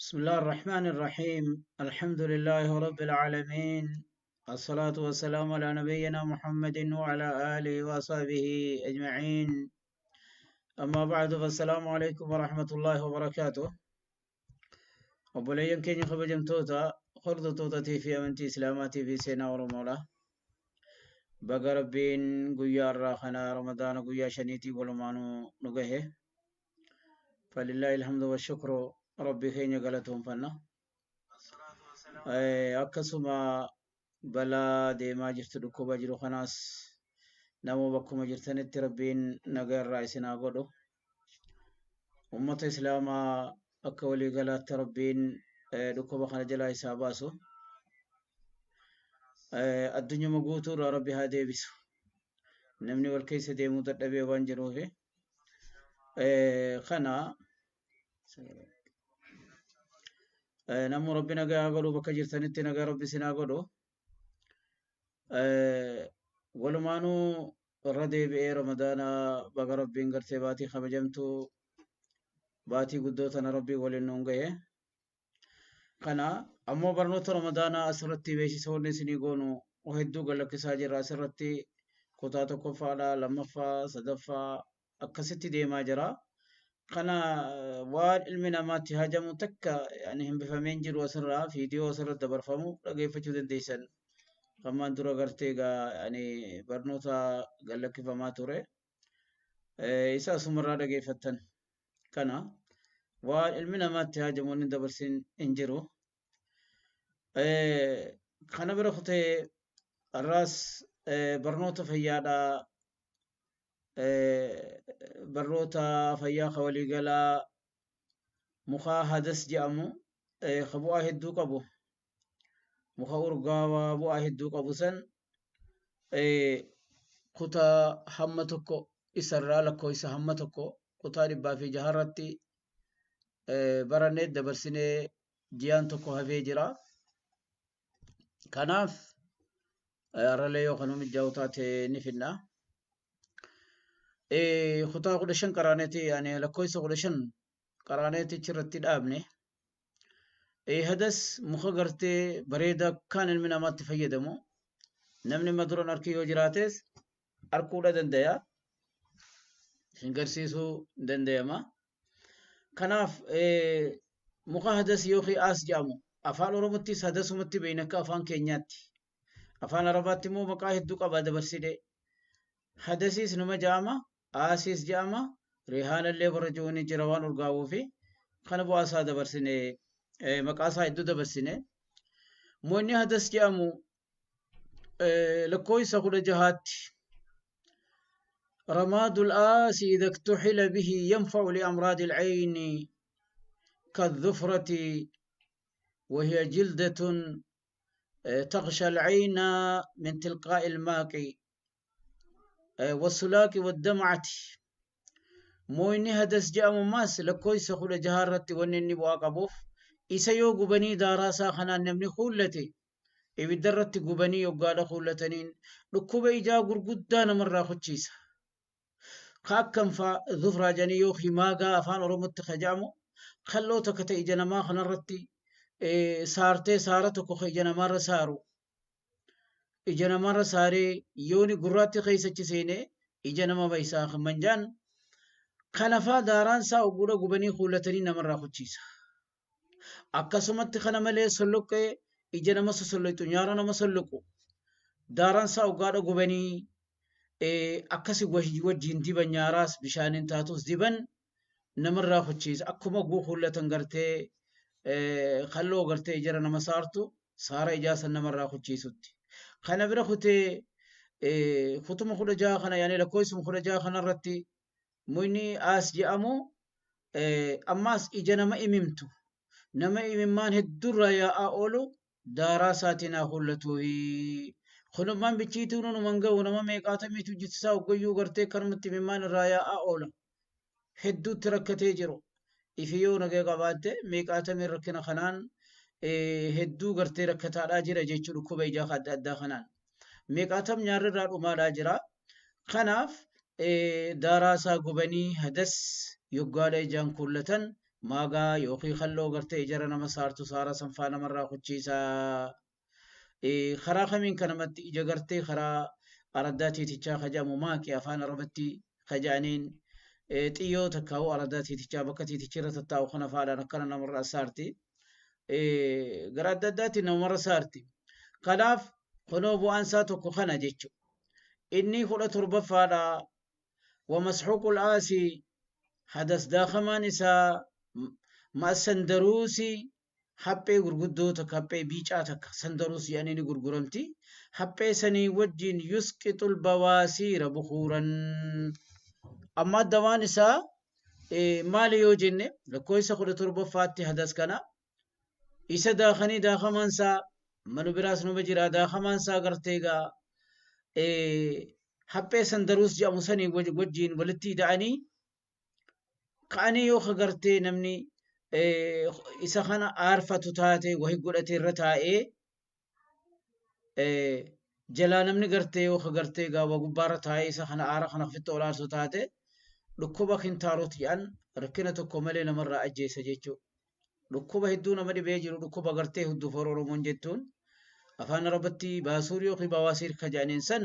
بسم الله الرحمن الرحيم. الحمد لله رب العالمين، الصلاة والسلام على نبينا محمد وعلى آله وصحبه أجمعين. أما بعد، فالسلام عليكم ورحمة الله وبركاته. Obboleeyyan keenya kabajamtoota hordoftoota fi amantii Islaamaatii fi seenaa Oromoodha. Baga Rabbiin guyyaa irraa kana Ramadaana guyyaa 5tii walumaanuu nu gahe. فلله الحمد والشكر. Rabbi keenya galatoonfanna. Akkasuma balaa deemaa jirtu, dhukkuba jiru kanaas nama bakkuma jirtanitti Rabbiin nagaa irraa isin haa godhu. Ummata Islaamaa akka waliigalaatti Rabbiin dhukkuba kana jalaa isaa baasu. Addunyuma guutuurraa Rabbi haa deebisu. Namni wal keessa deemuu dadhabee waan jiruufi. Kana namuu Rabbi nagaa haa godhu, bakka jirtanitti nagaa Rabbi isin haa godhu. Walumaanuu irra deebi'ee Ramadaana baga Rabbiin gartee baatii kabajamtuu, baatii guddoo tana Rabbiin waliin nuun gahe. Kana ammoo barnoota Ramadaanaa asirratti beeksisa wanni isinii goonu hedduu galakkisaa jirra. Asirratti kutaa tokkoffaadha, lammaffaa, sadaffaa akkasitti deemaa jira. Kana waan ilmi namaatti hajamu takka yani hambifameen jiru asirraa viidiyoo asirratti dabarfamu dhageeffachuu dandeessan. Kammaan dura gartee egaa yani barnoota gallakkifamaa ture. Isa asumarraa dhageeffattan. Kana waan ilmi namaatti hajamu inni dabarsin hin jiru. Kana bira kutee har'aas barnoota fayyaadhaa, barnoota fayyaa ka waliigalaa muka hadas jedhamu, ka bu'aa hedduu qabu, muka urgaawaa bu'aa hedduu qabu san kutaa hamma tokko isarraa lakkoofsa hamma tokko kutaa 106rratti barannee dabarsinee ji'aan tokko hafee jira. Kanaaf har'allee yoo kanuu mijaa'u taate ni finna. Kutaa 15 qaraaneeti, yani lakkoofsa 15 qaraaneeti achirratti dhaabne. Hadas muka gartee bareedaa kan ilmi namaatti fayyadamu. Namni maduran arkii yoo jiraates arkuudha dandaya. Isin garsiisuu dandayama. Kanaaf muka hadas yookiin aas jedhamu afaan Oromottis hadasumatti beekna akka afaan keenyaatti. Afaan Arabaatti immoo maqaa hedduu qaba dabarsine. Hadasiis numa jedhama, aasiis jedhama, rihaanallee warra jiru ni jira waan urgaa'uu fi kana bu'aa isaa dabarsine, maqaa isaa hedduu dabarsine. Moonni hadas jedhamu lakkoofsa 16tti رماد الآس إذا اكتحل به ينفع لأمراض العين كالظفرة، وهي جلدة تغشى العين من تلقاء الماء والسلاك والدمعة. مويني هدس جاء ماس لكويس خول جهارت ونني بواقبوف إسا يو قبني داراسا خنان نمني خولتي ibiddarratti gubanii yoggaadha kuullataniin dhukkuba ijaa gurguddaa namarraa kuchiisa. Ka akkam faa zufraa jedhanii yookiin maagaa afaan Oromootti ka jedhamu kalloo tokko ta'e ija namaa kanarratti saartee saara tokko ka ija namaarra saaru. Ija namaarra saaree yooni gurraatti keessachi seenee ija nama baysaa kan manjaan kana faa daaraan isaa ogguudha gubanii kuullatanii namarraa kuchiisa. Akkasumatti kana malee solloqqee ija nama sosolloqxu, nyaara nama solloqu daaraan isaa oggaadha gubanii akkasi wajjin diban, nyaaraas bishaaniin taatus diban namarraa kuchiisa. Akkuma oguu kuullatan gartee kalloo gartee ijara nama saartu saara ijaa san namarraa kuchiisutti. Kana bira kutee kutuma 16 kana, yaani lakkoofsuma 16 kanarratti muyni aas jedhamu ammaas ija nama imimtu, nama imimmaan hedduurraa yaa'aa oolu daaraa isaatiin haa kuullatuufi. Kunummaan bichiituu nunuman ga'u, nama meeqaatamiitu jitisaa oggoyyuu gartee kanumatti imimmaan irraa yaa'aa oola. Hedduutti rakkatee jiru. Ifi yoo nagaa qabaatte meeqaatamii rakkina kanaan hedduu gartee rakkataadhaa jira jechuudha dhukkuba ijaa adda addaa kanaan. Meeqaatam nyaarrirraa dhumaadhaa jira. Kanaaf daaraa isaa gubanii hadas yoggaadha ijaan kuullatan Maagaa yookiin halloo gartee ijara nama saartu saara sanfaa namarraa kuchiisaa. Karaa kamiin kan namatti ija gartee karaa araddaa tiitichaa kajamu maaqi afaan arabatti kaja'aniin xiyyoo takkaa'u araddaa tiitichaa bakka tiitichi irra tattaa'u kana faadhaan akkana namarraa saarti. Gara adda addaatiin namarra saarti. Kanaaf kunoo bu'aan isaa tokko kana jechuudha. Inni 17ffaadha. Wamasxuuqul aasii hadas daakamaan isaa ma'a sandaruusi haphee gurguddoo takka haphee biicaa takka sandaruus jedhanii ni gurguramti. Haphee sanii wajjin yusqixul bawaasiira bukuuran. Amma dawaan isaa maali yoo jenne lakkoofsa 17ffaatti hadas kana isa daakanii daakamaan isaa manu biraas numa jira daakamaan isaa gartee gaa haphee sandaruus jedhamu sanii wajjin walitti hidhanii ka'anii yoo gartee namni isa kana aarfatu taate wahi godhate irra taa'ee jalaa namni gartee yoo gartee gaawwa gubbaarra taa'ee isa kana aara kana ofitti ol aarsu taate dhukkuba kintaarot jedhan rakkina tokko malee namarraa ajjeesa jechuudha. Dhukkuba hedduu nama dhibee jiru dhukkuba gartee hudduu for Oromoon jettuun afaan Arabatti baasuur yookiin bawaasiir ka jedhaniin san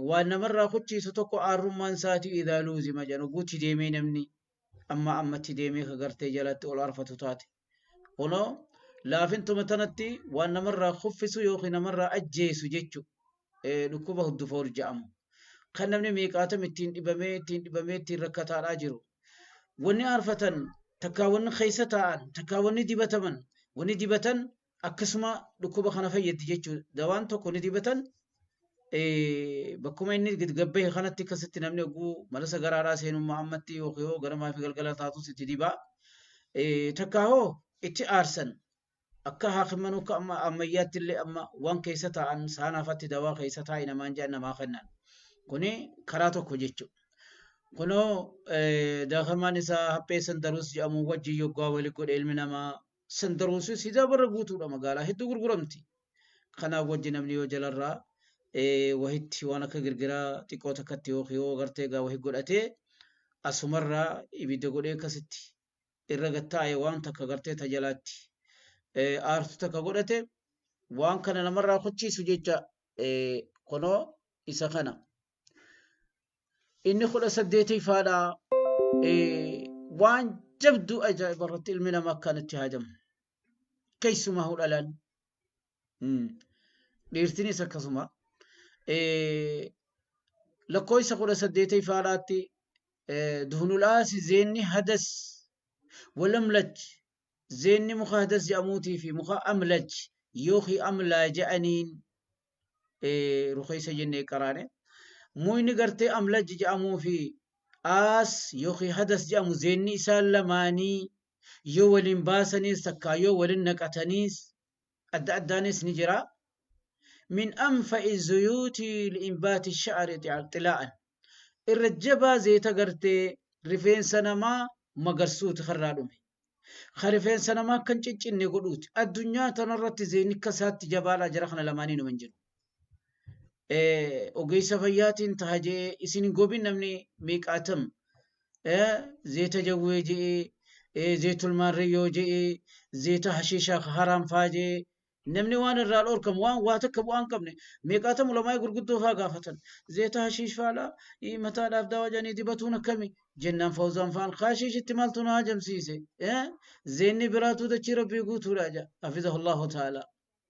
waan namarraa kuchiisu tokko aarrummaan isaatii idaa luuzima jedhan guutti deemee namni amma ammatti deemee ka gartee jalatti ol aarfatu taate. Kunoo laafintuma tanatti waan namarraa kuffisu yookiin namarraa ajjeesu jechuudha. Dhukkuba huddufoor jedhamu. Kan namni meeqaatam ittiin dhibamee ittiin dhibamee ittiin rakkataadhaa jiru. Wanni aarfatan takkaa wanni keessa taa'an takkaa wanni dibataman wanni dibatan akkasuma dhukkuba kana fayyaddi jechuudha. Dawaan tokko ni dibatan bakkuma inni gabbahe kanatti akkasitti namni oguu malasa garaadhaa seenummaa ammatti yookiin yoo ganamaa fi galgala taatus itti dibaa. Takkaa hoo itti aarsan akka haakiman akka amma ammayyaatti illee amma waan keessa taa'an saanaafatti dawaa keessa taa'i namaan jedhan namaa kennan. Kuni karaa tokko jechuudha. Kunoo daakamaan isaa haphee sandaruus jedhamu wajjin yoggaa wali godhe ilmi namaa sandaruusis hijaabarra guutuudha magaalaa hedduu gurguramti. Kanaaf wajji namni yoo jalarraa wahitti waan akka girgiraa xiqqoo takkatti yookiin yoo gartee gaa wahi godhatee asumarraa ibidda godhee akkasitti irra gattaa'e waan takka gartee tajalaatti aartu takka godhate waan kana namarraa kuchiisu jecha kunoo isa kana. Inni 18ffaadha waan jabduu ajaa'iba irratti ilmi namaa akkanatti haajamu. Keessumaa hudhalaan. Dhiirtinis akkasuma. Lakkoofsa 18ffaadhaatti duhnulaasi zeenni hadas walamlaj zeenni muka hadas jedhamuutii fi muka amlaj yookiin amlaa jedhaniin rukeessa jennee qaraane. Muyni gartee amlaj jedhamuu fi aas yookiin hadas jedhamu zeenni isaan lamaanii yoo waliin baasaniis takkaa yoo waliin naqataniis adda addaanis ni jira. Min anfa'i zuyuutii li'inbaati sha'ari xilaa'an. Irra jabaa zeeta gartee rifeensa namaa magarsuuti karraa dhume. Ka rifeensa namaa kan ciccinne godhuuti. Addunyaa tanarratti zeenni akka isaatti jabaadhaa jira kana lamaanii numa hin jiru. Ogeessa fayyaatiin taha jee isin hin gobin namni meeqaatam zeeta jawwee jee zeetul maarriyyoo jee zeeta hashiishaa haraam faa jee namni waan irraa dhorkamu waan waa takka bu'aa hin qabne meeqaatam ulamaa gurguddoo faa gaafatan zeeta hashiish faadha mataadhaaf daawaa jedhanii dibatuun akkami jennaan fawzaan faan hashiishitti maaltu na hajamsiise zeenni biraatuu dachii rabbii guutuudha jedha hafizahullahu ta'ala.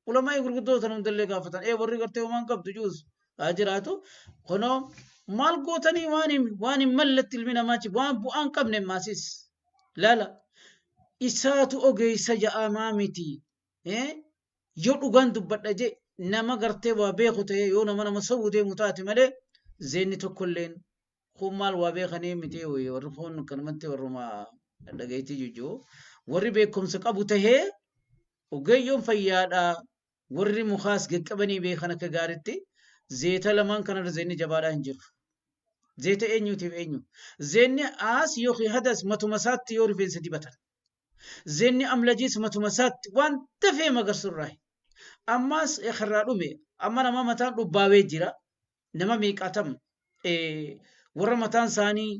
Ulamaa gurguddoo tan hundallee gaafatan warri gartee homaan qabdu juus haa jiraatu kunoo maal gootanii waan hin mallatti ilmi namaa waan bu'aa hin qabne maasis laala isaatu ogeessa ja'amaa miti yoo dhugaan dubbadha jee nama gartee waa beeku ta'e yoo nama nama sobuu deemu taate malee zeenni tokkolleen kun maal waa beekanii miti warri kun kanumatti warruma dhageettii jujjuu warri beekumsa qabu tahee ogeeyyoon fayyaadhaa warri mukaas gaqqabanii beekan akka gaariitti zeeta lamaan kanarra zeenni jabaadhaa hin jiru. Zeeta eenyuutiif eenyu? Zeenni aas yookiin hadas matuma isaatti yoo rifeensa dibatan. Zeenni amlajiis matuma isaatti waan dafee magarsurraa. Ammas irraa dhume amma nama mataan dhubbaawee jira. Nama meeqaatam warra mataan isaanii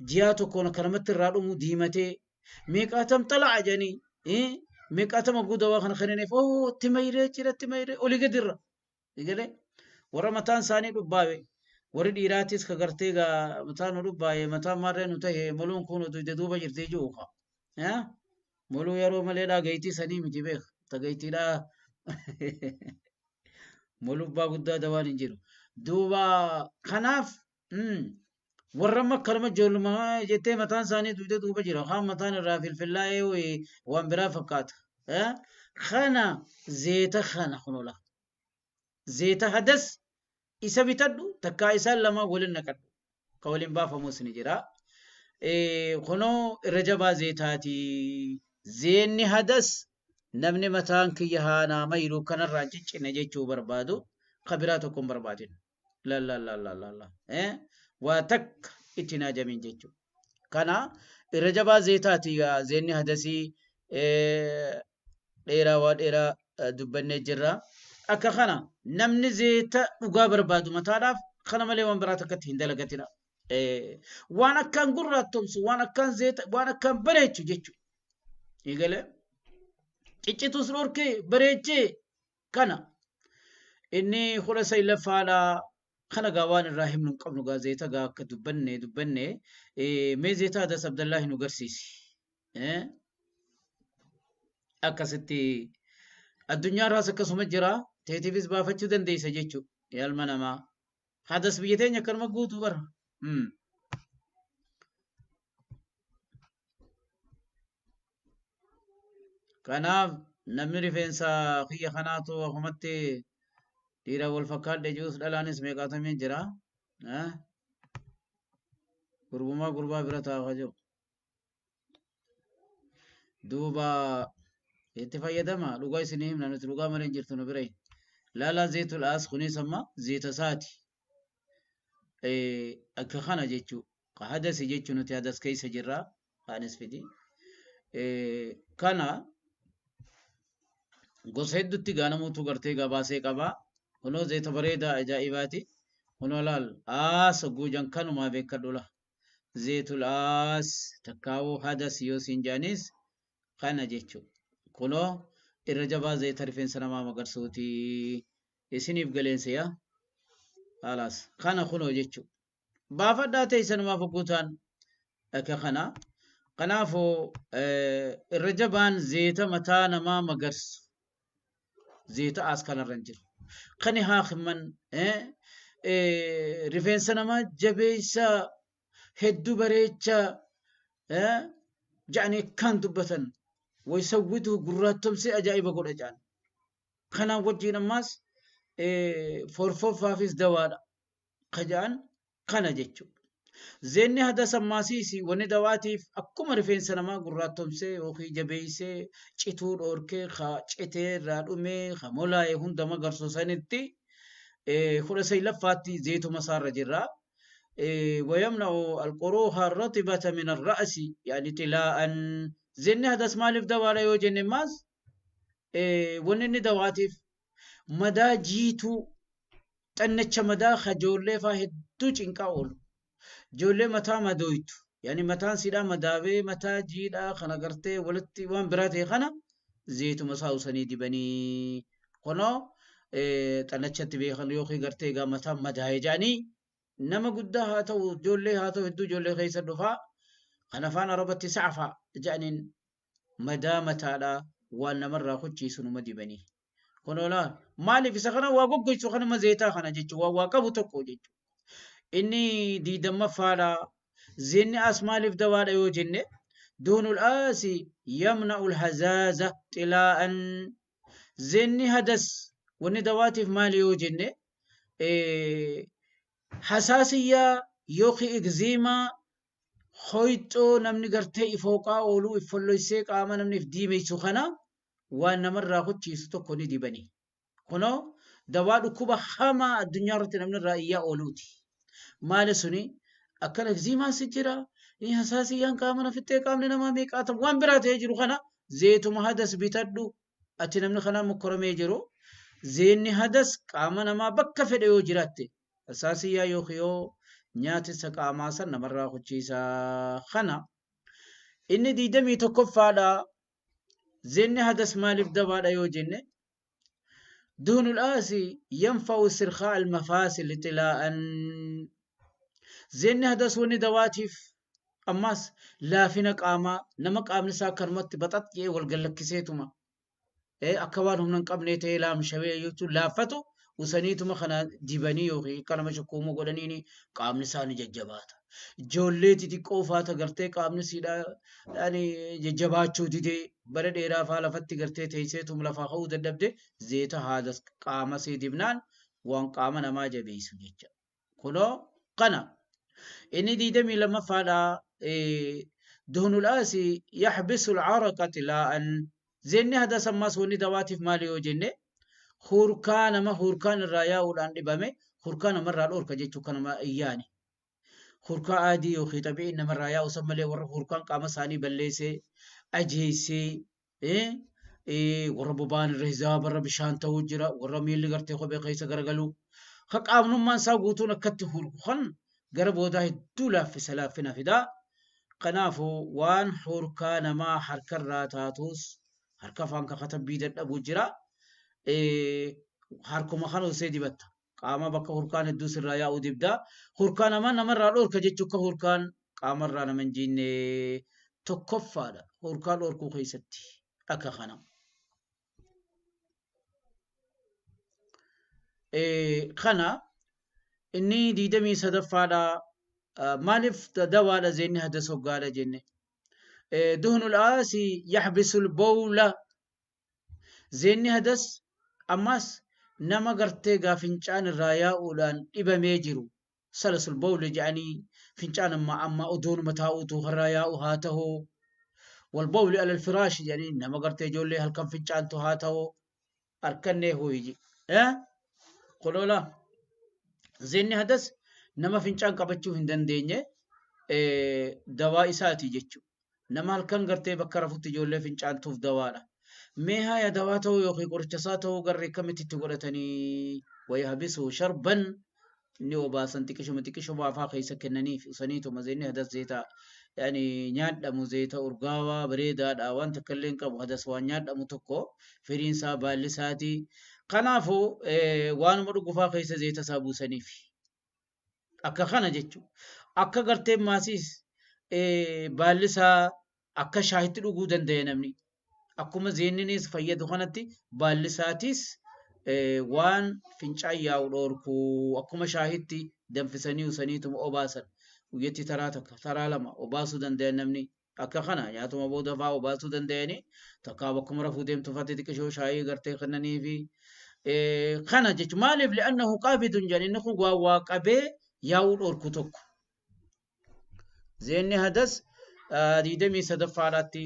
ji'a tokkoon akka namatti irraa dhumu diimatee Meeqaatam xala'a jedhanii meeqaatama guutuu kana kennaniif oo itti mayree jira itti mayree olii gadirra. Egalee warra mataan isaanii dhubbaawe warri dhiiraatis ka gartee gaa mataan nu dhubbaaye mataan maarree nu tahe moluun kun dugda duuba jirti jiru ka. Moluu yeroo maleedhaa gayitii sanii miti beeka. Ta gayitiidhaa molubbaa guddaa dawaan hin jiru. Duuba kanaaf warra amma akkanuma ijoollummaa jettee mataan isaanii dugda duuba jira. Kaan mataan irraa filfillaa'ee waan biraa fakkaata. Kana zeeta kana kunola. Zeeta hadas isa bitadhu takkaa isaan lama waliin naqadhu. Ka waliin baafamus ni jira. Kunoo irra jabaa zeetaati. Zeenni hadas namni mataan kiyya haanaa mayiru kanarraa ciccine jechuu barbaadu ka biraa tokko hin barbaadin. La la la la la la. Waa takka itti hin hajamin jechuudha. Kana irra jabaa zeetaati zeenni hadasii dheeraa waa dheeraa dubbannee jirra. Akka kana namni zeeta dhugaa barbaadu mataadhaaf kana malee waan biraa takkatti hin dalagatina. Waan akkaan gurraattomsu, waan akkaan zeeta, waan akkaan bareechu jechuudha. Egalee ciccitus dhorkee bareechee kana inni 19ffaadha. Kana gaa waan irraa himnu hin qabnu gaa zeeta gaa akka dubbanne dubbanne mee zeeta hadas Abdallaahi nu garsiisi. Akkasitti addunyaa irraas akkasuma jira teetiifis baafachuu dandeessa jechuudha. Yaalma namaa. Hadas biyya teenya akkanuma guutuu bara. Kanaaf namni rifeensa kiyya kanaatu akkumatti dhiira wal fakkaadhe jirus dhalaanis meeqaatamee jira. Gurbumaa gurbaa bira taa'aa jiru. Duuba itti fayyadama dhugaa isinii himna nuti dhugaa malee hin jirtu nu bira. Laalaa zeetul aas kunis amma zeeta isaati. Akka kana jechuu hadasi jechuu nuti hadas keessa jirra kaanis fidi. Kana gosa hedduutti gaanamuutu gartee gabaasee qaba. Kunoo zeeta bareedaa ajaa'ibaati. Kunoo laal aas guujan kanumaa beekadhu la. Zeetul aas takkaawuu hadas yoo siin jaanis kana jechuu. Kunoo irra jabaa zeeta rifeensa namaa magarsuuti. Isiniif galeensa yaa. Khalaas kana kunoo jechuu. Baafadhaa ta'e sanumaaf guutaan akka kana. Kanaafuu irra jabaan zeeta mataa namaa magarsu. Zeeta as kanarra hin jiru. Kani haakiman rifeensa namaa jabeessa hedduu bareecha jedhanii kan dubbatan waysawwitu gurraattomsee ajaa'iba godha jedhan. Kanaan wajjin ammaas forfoffaafis dawaadha ka jedhan kana jechuudha. Zeenni hadas ammaasiis wanni dawaatiif akkuma rifeensa namaa gurraattomsee yookiin jabeessee cituu dhoorkee ka citee irraa dhumee ka molaa'e hunda magarsu sanitti 19ffaatti zeetuma isaarra jirra. ويمنع القروح الرطبة من الرأس يعني طلاء. زين هذا مالف دواء لا يوجد ماز ونني دواتف مدا جيتو تنچ مدا خجولة فهدو چنكا جولة متا مدويتو يعني متا سيدا مداوي متا جيدا خنا قرتي ولتي وان براتي خنا زيتو مساو سني دي بني خنو تنچت بي خن يوخي قرتي غا متا مداي جاني nama guddaa haa ta'u ijoollee haa ta'u hedduu ijoollee keessa dhufaa kan afaan arabatti sa'afa jedhaniin madaa mataadha waan namarraa kuchiisu numa dibanii. Kunoo maaliif isa kana waa goggoisu kanuma zeetaa kana jechuun waan waa qabu tokko jechuudha. Inni 20ffaadha. Zeenni as maaliif dawaadha yoo jenne duunul aasi yamna'ul hazaaza xilaa'an. Zeenni hadas wanni dawaatiif maali yoo jenne hasaasiyyaa yookiin egziimaa hoyxoo namni gartee ifooqaa ooluu iffolloysee qaama namni if diimeysu kana waan namarraa kuchiisu tokko ni dibani. Kunoo dawaa dhukkuba hamaa addunyaa irratti namni irraa iyyaa ooluuti. Maali suni akkana egziimaan si jira hasaasiyyaan qaama nafittee qaamni namaa meeqaa waan biraa ta'ee jiru kana zeetuma hadas bitadhu ati namni kanaa mokkoramee jiru zeenni hadas qaama namaa bakka fedhe yoo jiraatte hasaasiyyaa yookiin yoo nyaatisa qaamaa san namarraa kuchiisa kana. Inni 21ffaadha. Zeenni hadas maaliif dawaadha yoo jenne, duhnul aasi yanfa'u istirkhaa almafaasil xilaa'an. Zeenni hadas wanni dawaatiif ammaas laafina qaamaa, nama qaamni isaa akkanumatti baxax jedhee wal gallakkiseetuma akka waan humna hin qabnee ta'ee laamshawee jechuun laaffatu, usaniituma kana dibanii yookiin akka nama shukkuumuu godhaniini qaamni isaa ni jajjabaata. Ijoollee xixiqqoo faata gartee qaamni siidhaa yani jajjabaachuu didee bara dheeraa faa lafatti gartee teesseetuma lafaa ka'uu dadhabde, zeeta haadas qaama sii dibnaan waan qaama namaa jabeessu jecha. Kunoo kana. Inni 22ffaadha, duhnul aasi yaxbisu alcaraqa xilaa'an. Zeenni hadas ammaas wanni dawaatiif maali yoo jenne, hurkaa nama hurkaan irraa yaa'uudhaan dhibame hurkaa namarraa dhorka jechuu, kanama iyyaani. Hurkaa aadii yookiin xabi'iin namarraa yaa'u san malee, warra hurkaan qaama isaanii balleessee ajeessee, warra boba'an irra hizaabarra bishaan ta'uu jira, warra miilli gartee kophee keessa garagalu, ka qaamnummaan isaa guutuun akkatti hurku kan gara boodaa hedduu laaffisa, laaffina fidaa. Kanaafuu waan hurkaa namaa harkarraa taatus, harka afaan ka katabbii dadhabuu jira, harkuma kana osee dibatta, qaama bakka hurkaan hedduu sirraa yaa'uu dibdaa, hurkaa namaa namarraa dhorka jechuu, akka hurkaan qaamarraa nama hin jiinne tokkoffaadha hurkaa dhorkuu keessatti akka kana. Kana inni 23ffaadha. Maaliif dawaadha zeenni hadas hoggaadha jenne? Duhnul aasi yaxbisul bowla. Zeenni hadas ammaas nama gartee gaa fincaan irraa yaa'uudhaan dhibamee jiru, salasul bowli jedhanii, fincaan amma amma odoonuma taa'uutu irraa yaa'u haa ta'u, walbowli alal firaashi jedhanii, nama gartee ijoollee halkan fincaantu haa ta'u, harkannee hooyiji kunola zeenni hadas nama fincaan qabachuu hin dandeenye dawaa isaati jechuudha. Nama halkan gartee bakka rafutti ijoollee fincaantuuf dawaadha. Mee haya, dawaa ta'uu yookiin qoricha isaa ta'uu garri akkamitti itti godhatanii? Wayahbisu sharban, inni obaasan xiqishuma xiqishuma afaa keessa kennaniif usaniituma. Zeenni hadas zeeta yani nyaadhamu, zeeta urgaawaa bareedaadha, waan takka illee hin qabu. Hadas waan nyaadhamu tokko, firiin isaa, baalli isaati. Kanaafuu waanuma dhugufaa keessa zeeta isaa buusaniif akka kana jechuudha. Akka gartee maasiis baalli isaa akka shaayitti dhuguu danda'e namni. Akkuma zeenninis fayyadu kanatti baalli isaatis waan fincaan yaa'u dhoorku, akkuma shaahitti danfisanii usaniituma obaasan. Guyyatti taraa takka, taraa lama obaasuu danda'an namni. Akka kana nyaatuma booda fa'aa obaasuu danda'anii, takkaa bakkuma rafuu deemtu fatti xiqqishoo shaayii gartee kennanii fi kana jechuun maaliif? Li'annahu qaabidun jedhan, inni kun waa waa qabee yaa'uu dhoorku tokko. Zeenni hadas 23ffaadhaatti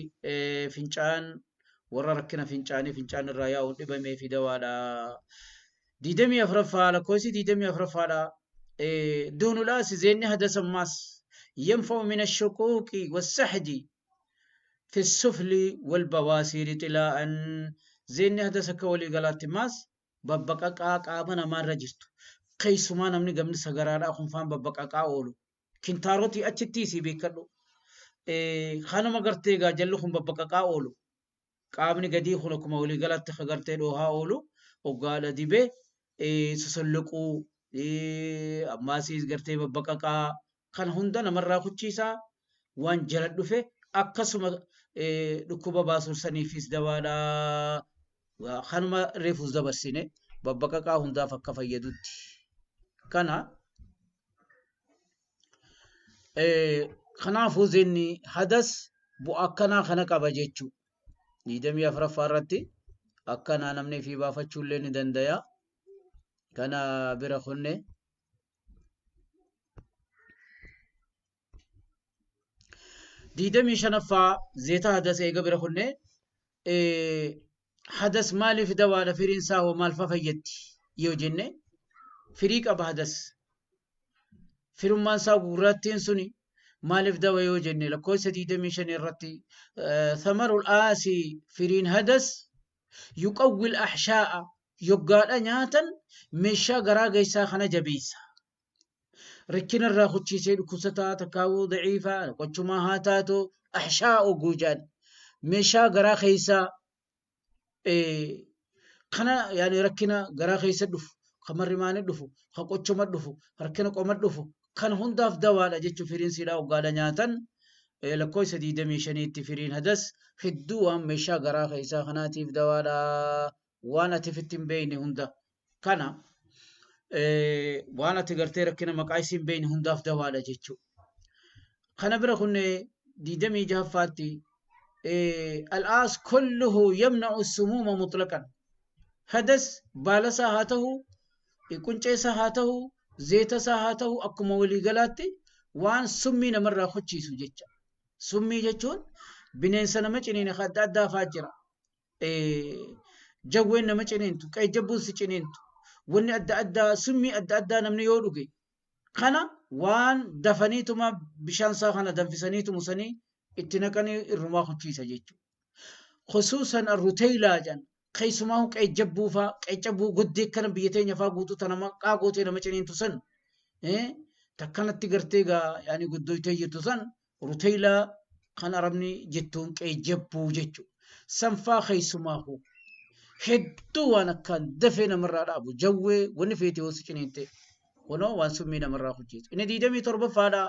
fincaan warra rakkina fincaanii, fincaan irraa yaa'uun dhibamee fi dawaadha. 24ffaa, lakkoofsi 24ffaadha. Duhnulaas zeenni hadas ammaas yanfa'u min ashuquuqi wassahji fi sufli walbawaasiiri xilaa'an. Zeenni hadas akka walii galaatti maas babbaqaqaa qaama namaarra jirtu. Keessumaa namni gamni sagaraadhaa kun faan babbaqaqaa oolu. Kintaarotii achitti isii beekadhu. Kanuma gartee egaa jalli kun babbaqaqaa oolu. Qaamni gadii kun akkuma walii galatti gartee dhoohaa oolu hoggaadha dibee sosolloquu, ammaasiis gartee babbaqaqaa kan hunda namarraa kuchiisaa, waan jala dhufe akkasuma dhukkuba baasursaniifis dawaadha. Kanuma reefus dabarsine, babbaqaqaa hundaaf akka fayyadutti. Kana kanaafuu zeenni hadas bu'aa akkanaa kana qaba jechuu. 24ffaa irratti akkanaa namni fi baafachuu illee ni dandaya. Kana bira kunne. 25ffaa, zeeta hadas eega bira kunne, hadas maaliif dawaadha, firiin isaa hoo maal fa fayyaddi yoo jenne, firii qaba hadas. Firummaan isaa gurraattiin suni maaliif dawa yoo jenne, lakkoofsa 25 irratti, thamarul aasi, firiin hadas, yuqawwil ahshaa'a, yoggaadha nyaatan meeshaa garaa geessaa kana jabeessa. Rakkina irraa kuchiisee dhukkubsataa takkaawuu daciifaa qochumaa haa taatu Ahshaa oguujaan meeshaa garaa keessaa kana yaani rakkina garaa keessa dhufu, kan marrimaanii dhufu, kan qochoma dhufu, rakkina qoma dhufu kan hundaaf dawaadha jechuun firiin siidhaa hoggaadha nyaatan. Lakkoofsa 25tti firiin hadas hedduu waan meeshaa garaa keessaa kanaatiif dawaadha, waan ati ofitti hin beekne hunda kana waan ati gartee rakkina maqaa isii hin beekne hundaaf dawaadha jechuudha. Kana bira kunne 26ffaatti al'aas kulluhu yamna'u sumuuma mutlaqan. Hadas baalasaa haa ta'u, qunceesaa haa ta'u, zeetasaa haa ta'u, akkuma waliigalaatti waan summii namarraa kochiisu jecha. Summii jechuun bineensa nama ciniine adda addaa fa'aa jira. Jawween nama ciniintu, qeejjabbuun si ciniintu, wanni adda addaa summii adda addaa namni yoo dhuge kana waan dafaniituma bishaan isaa kana danfisaniituma sanii itti naqanii irrumaa kochiisa jechuudha. Khusuusan arruteylaa jedhan keessumaa qeejjabbuu fa'aa, qeejjabbuu goddee kana biyya teenya fa'aa guutuu tana maqaa gootee nama ciniintu san takkanatti gartee gaa yaani guddoytee jirtu san ruteylaa kan arabni jettuun qeejjabbuu jechuudha. Sanfaa keessumaa hedduu waan akkaan dafee namarraa dhaabu jawwee wanni feete yoo si ciniinte kunoo waan summii namarraa hojjetu. Inni 27ffaadha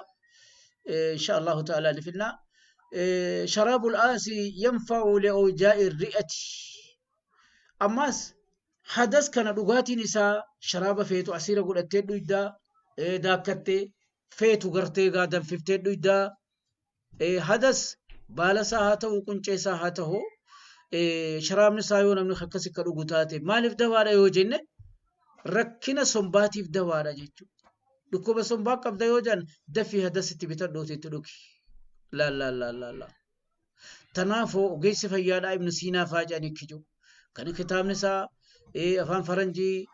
insha Allahu ta'ala ni finna. Sharaabul aasi yanfa'u li'awjaa'i ri'ati. Ammas hadas kana dhugaatiin isaa sharaaba feetu asiira godhattee dhuydaa, daakkattee feetu gartee gaa danfiftee dhuydaa. Hadas baalasaa haa ta'u, qunceesaa haa ta'u, sharaabni isaa yoo namni akkas akka dhugu taate maaliif dawaadha yoo jenne rakkina sombaatiif dawaadha jechuudha. Dhukkuba sombaa qabda yoo jedhan dafii hadasitti bitadhuuti itti dhugi. Laal laal laal laal. Tanaafuu ogeessi fayyaadhaa Ibn Siinaa fa'aa jedhanii kijibu. Kan kitaabni isaa afaan faranjii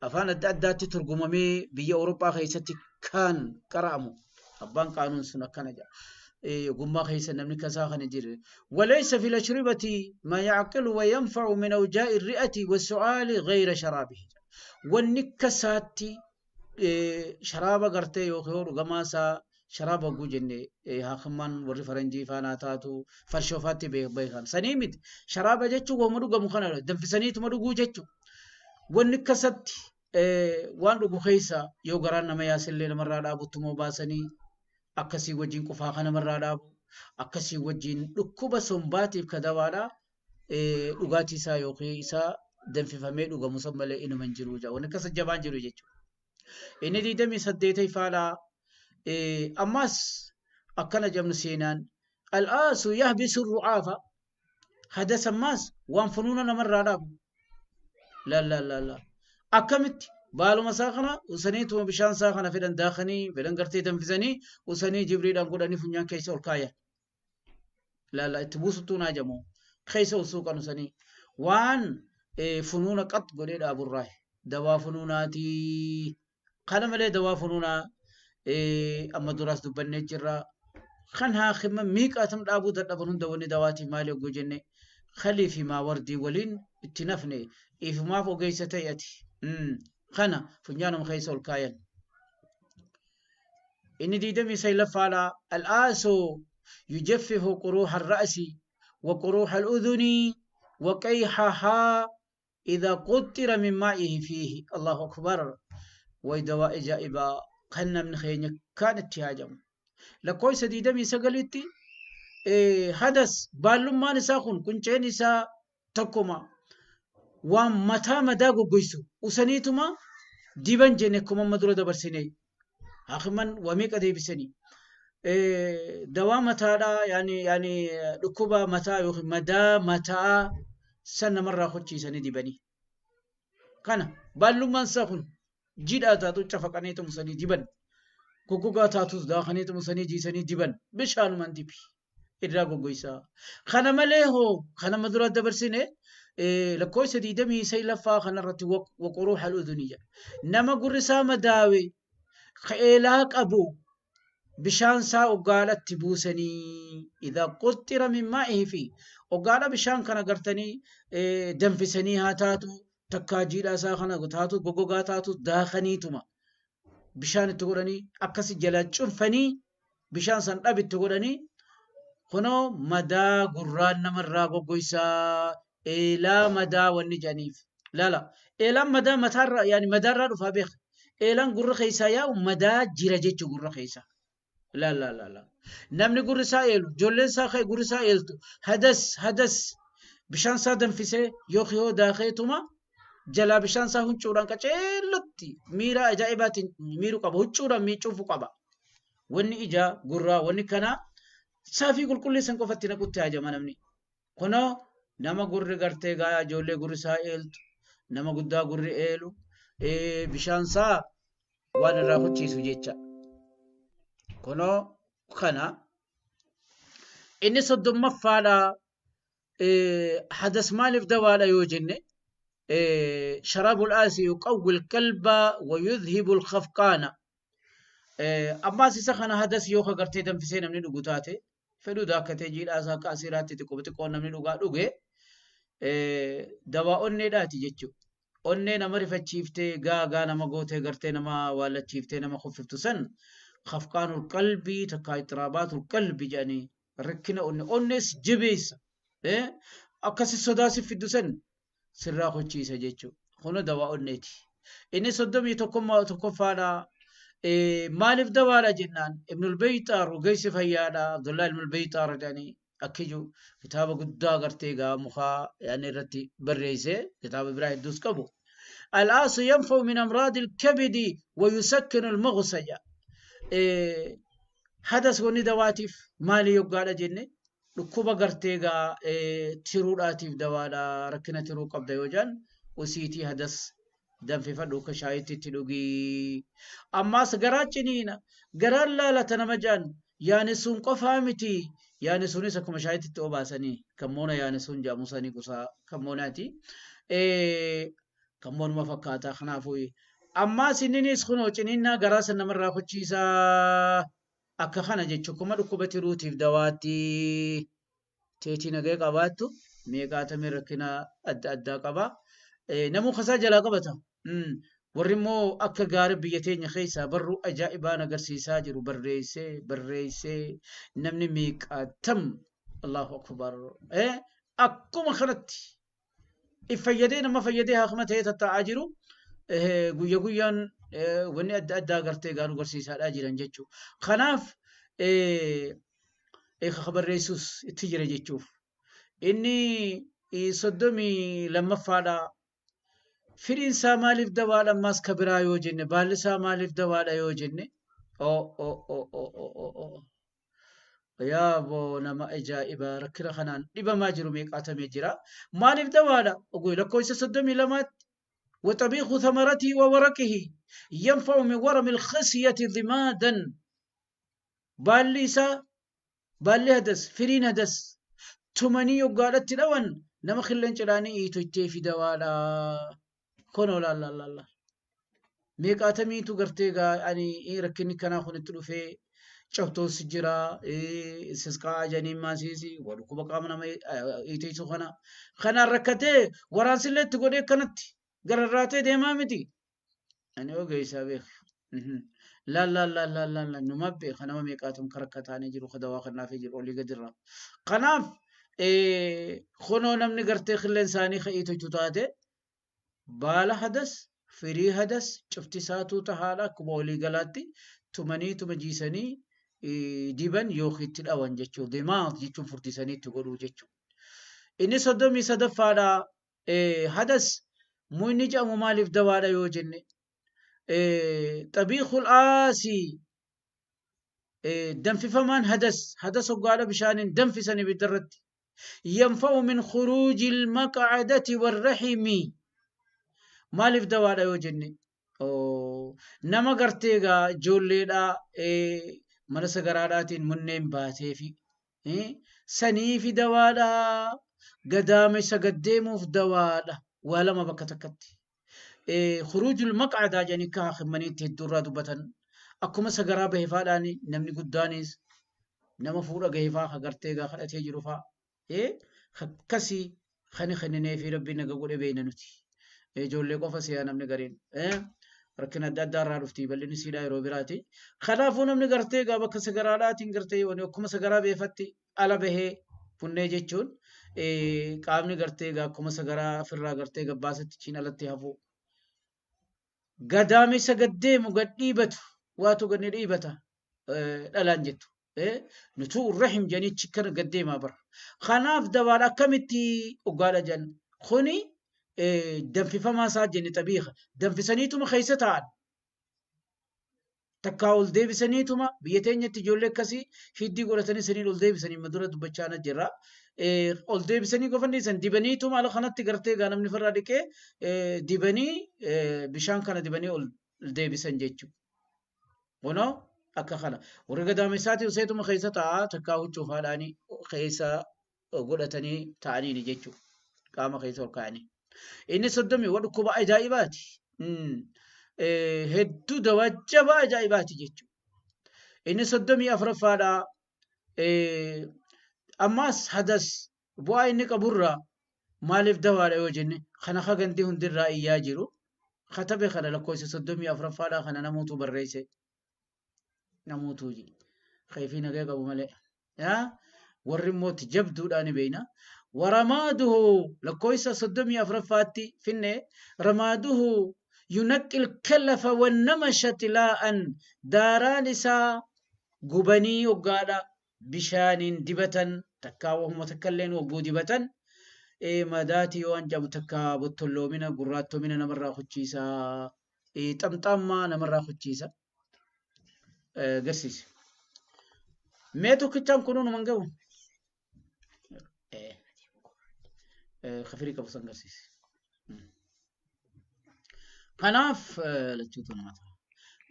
afaan adda addaatti turgumamee biyya Awurooppaa keessatti kan qara'amu. Abbaan qaanuun sun akkana jedha. Ogummaa keessa namni kasaa kana jira. Walaysa fil ashribati ma ya'qilu wa yanfa'u min awjaa'i ri'ati wa su'aali ghayra sharaabihi. Wanni kasaatti sharaaba gartee yookiin dhugamaa isaa sharaaba hogguu jenne haakimaan warri faranjii faanaa taatu farshoo faatti beekan. Sanii miti. Sharaaba jechuun waanuma dhugamu kana danfisaniituma dhuguu jechuudha. Wanni kasatti waan dhugu keessa yoo garaan nama yaasillee namarraa dhaabuttumoo baasanii akkasii wajjin qufaa kan namarraa dhaabu, akkasii wajjin dhukkuba sombaatiif ka dawaadha dhugaatii isaa yookiin isaa danfifamee dhugamu san malee inuma hin jiru jedha. Wanni akkasa jabaan jiru jechuudha. Inni 28ffaadha. Ammas akkana jabnu seenaan al'aasu yahbisu ru'aafa. Hadas ammaas waan funuuna namarraa dhaabu. Laal laal laal laal. Akkamitti baaluma isaa kana usaniituma bishaan isaa kana fedhan daakanii fedhan gartee danfisanii usanii jibriidhaan godhanii funyaan keessa ol kaayan. Laala itti buusuttuu naa jamu keessa usuu kan usanii waan funuuna qat godhee dhaaburraa dawaa funuunaatii. Kana malee dawaa funuunaa amma duraas dubbannee jirra. Kan haakima miiqaatam dhaabuu dadhaban hunda wanni dawaatii maali hogguu jenne kalii fi maawardii waliin itti nafne ifumaaf ogeessa ta'e ati. Kana funyaanuma keessa ol kaayan. Inni 29ffaadha. Al'aasu yujaffifu quruuha ar-ra'si wa quruuha al-udhuni wa qayhahaa idha quttira min maa'ihi fiihi. Allahu akbar. Way dawaa ajaa'ibaa kan namni keenya kaan itti haajamu. Lakkoofsa 29tti hadas baallummaan isaa kun qunceen isaa tokkuma waan mataa madaa goggoysu usaniituma diban jenne akkuma amma dura dabarsine haakiman waa meeqa deebisanii dawaa mataadhaa yaani dhukkuba mataa yookiin madaa mataa san namarraa kochiisanii dibanii. Kana baallummaan isaa kun jiidhaa taatu cafaqanii tumsanii diban. Goggogaa taatus daakanii tumsanii jiisanii diban. Bishaanumaan dibi. Irraa goggoysaa. Kana malee hoo kana amma dura dabarsine lakkoofsa 29ffaa kanarratti waquruu haludunii jedha. Nama gurri isaa madaawe ka'eelaa qabu bishaan isaa oggaadhatti buusanii idha quxxira min maa'ihi fi oggaadha bishaan kana gartanii danfisanii haa taatu takkaa jiidhaa isaa kana taatu goggogaa taatu daakaniituma bishaan itti godhanii akkasi jalaa cunfanii bishaan san dhabitti godhanii Kunoo madaa gurraan namarraa goggoysaa eelaa madaa wanni jedhaniif. Laala eelaan madaa mataarraa yaani madaarraa dhufaa beeka. Eelaan gurra keessaa yaa'u madaa jira jechuu gurra keessaa. La la la la. Namni gurri isaa eelu, ijoolleen isaa ka'e gurri isaa eeltu, hadas hadas bishaan isaa danfisee yookiin yoo daakeetuma jalaa bishaan isaa huccuudhaan qaceellotti miira ajaa'ibaatiin miiruu qaba. Huccuudhaan miicuufuu qaba. Wanni ijaa gurraa wanni kanaa saafii qulqulleessan qofatti naqutti haajama namni. Kunoo nama gurri gartee gaayaa ijoollee gurri isaa eeltu, nama guddaa gurri eelu, bishaan isaa waan irraa hucciisu jecha. Kunoo kana inni 30ffaadha. Hadas maaliif dawaadha yoo jenne, sharaabul aasi yuqawwi alqalba wa yudhibu alkhafqaana. Ammaas isa kana hadas yoo ka gartee danfisee namni dhugu taate, fedhuu daakkatee jiidhaa isaa akka asiraatti xiqqoo xiqqoo namni dhugaa dhuge dawaa onneedhaati jechuudha. Onnee nama rifachiiftee gaagaa nama gootee gartee nama waallachiiftee nama kuffiftu san khafqaanul qalbii takkaa ixiraabaatul qalbi jedhanii rakkina onne onnees jabeessa. Akkasi sodaa si fiddu san sirraa kochiisa jechuudha. Kun dawaa onneeti. Inni 31ffaadha. Maaliif dawaadha jennaan Ibnul Beyxaar ogeessi fayyaadha. Abdullaa Ibnul Beyxaar jedhanii akkiju kitaaba guddaa gartee gaa mukaa yaani irratti barreesse kitaaba biraa hedduus qabu. Al-aasu yanfa'u min amraadi al-kabidi wa yusakkinu al-maghsa jedha. Hadas wanni dawaatiif maali yoggaadha jenne dhukkuba gartee gaa tiruudhaatiif dawaadha. Rakkina tiruu qabda yoo jedhan usiitii hadas danfifadhu akka shaayitti itti dhugii. Ammaas garaa ciniina garaan laalata nama jedhan yaani sun qofaa miti. Yaani sunis akkuma shaayitti itti obaasanii kammoona yaani sun jedhamu sanii gosa kammoonaati. Kammoonuma fakkaata kanaafuu ammaas inninis kunoo ciniinnaa garaa san namarraa kochiisaa akka kana jechuun kuma dhukkuba tiruutiif dawaatti teetii nagaya qabaattu meeqaatamii rakkina adda addaa qaba. Namuu kasaa jalaa qabata. Warri immoo akka gaarii biyya teenya keessaa barruu ajaa'ibaan agarsiisaa jiru barreessee barreessee namni meeqaatam Allahu akbar. Akkuma kanatti if fayyadee nama fayyadee haakima ta'ee tattaa'aa jiru guyya guyyaan wanni adda addaa gartee gaaruu agarsiisaadhaa jiran jechuudha. Kanaaf barreessuus itti jira jechuuf. Inni 32ffaadha. Firiin isaa maaliif dawaadha ammaas ka biraa yoo jenne baalli isaa maaliif dawaadha yoo jenne yaa boo nama ajaa'ibaa rakkina kanaan dhibamaa jiru meeqaatamee jira. Maaliif dawaadha? Lakkoofsa 32tti وطبيخ ثمرته وورقه ينفع من ورم الخصية ضمادا. بالي سا بالي هدس فرين هدس تمني يقالت الأون نما خلين جلاني إيتو في دوالا كونو لا لا لا لا ميقاتمي تو غرتيغا يعني إيه ركني كنا خون تلوفي چوتو سجرا إيه سسقا جاني ماسيسي ودكو بقامنا ما إيتو خنا خنا ركته ورانسلت تقولي كانت قرراتي ديما متي أنا أوجي سابيخ لا لا لا لا لا لا نمبي خنا ما ميقاتم كركتاني جرو خدوا خنا في جرو اللي قدر قناف إيه خنو نمني قرتي خلين ساني خيتو تتاتي بالا حدث فري حدث شفتي ساتو تهالا كبولي قلاتي تمني تمجيسني إيه ديبن يوخي تلاوان جتشو دماغ جتشو فرتساني تقولوا جتشو إني صدمي صدفالا إيه حدث مو جاء مالف دوالا يوجني إيه طبيخ الآسي إيه دم في فمان هدس هدس وقال بشان دم في سنة بالدرد ينفع من خروج المقعدة والرحم مالف دوالا يوجني أو نما قرتيغا جوليدا إيه منس قراراتين منين باتي في إيه سني في دوالا قدامي سقديمو في دوالا ولا ما بكتكت إيه خروج المقعدة يعني كاخ مني تدورا دبتن أكما سجرا بهفالاني نمني قدانيس نما فورا جهفا خجرتيجا خلت هجروفا إيه خكسي خني خني في ربنا قول بيننا نتي إيه جول لقفة سيا نمني قرين إيه Rakkina adda addaa irraa dhufti bal'inni siidhaa yeroo biraati. Kanaafuu namni gartee gaa bakka sagaraadhaatiin gartee wani akkuma sagaraa beefatti ala bahee funnee jechuun qaamni gartee gaa akkuma sagaraa ofirraa gartee gabbaasatti chiin alatti hafu. Gadaamessa gad deemu gad dhiibatu waatu gad ni dhiibata dhalaan jettu. Nutuu rahim janichi kana gad deemaa bara. Kanaaf dawaan akkamitti dhugaadha jan kuni danfifamaa isaa jenne xabiiqa. Danfisaniituma keessa taa'an. Takkaa ol deebisaniituma biyya teenyatti ijoollee akkasii hiddii godhatanii saniin ol deebisanii madura dubbachaa jirra. Ol deebisanii qofa dhiisan dibaniituma ala kanatti gartee gaa namni farraa dhiqee dibanii bishaan kana dibanii ol deebisan jechuudha. Kunoo akka kana. Warri gadaamessaati useetuma keessa taa'aa takkaa huccuu faadhaanii keessa godhatanii taa'aniini jechuudha. Qaama keessa ol kaa'anii. Inni 30 wa dhukkuba ajaa'ibaati. Hedduu dawaa jabaa ajaa'ibaati jechuudha. Inni 34ffaadha. Ammaas hadas bu'aa inni qaburraa maaliif dawaadha yoo jenne kana hagandii hundirraa iyyaa jiru. Katabe kana lakkoofsa 34ffaadha kana namoota barreesse. Namoota hojii. Kayfii nagaa qabu malee. Warri immoo itti jabduudhaan ni beekna. Waramaaduhu lakkoofsa 34ffaatti finne ramaaduhu yunaqqil kalafa wannama shatilaa'an daaraan isaa gubanii hoggaadha bishaaniin dibatan takkaa wahuma takkalleen hogguu dibatan madaatii yoo hancamu takkaa bottolloomina gurraattomina namarraa kuchiisa xamxaammaa namarraa kuchiisa garsiise. Mee tokkichaan kunuun numan gahu? Kafirii qabu san garsiise. Kanaaf lachuutu nama ta'a.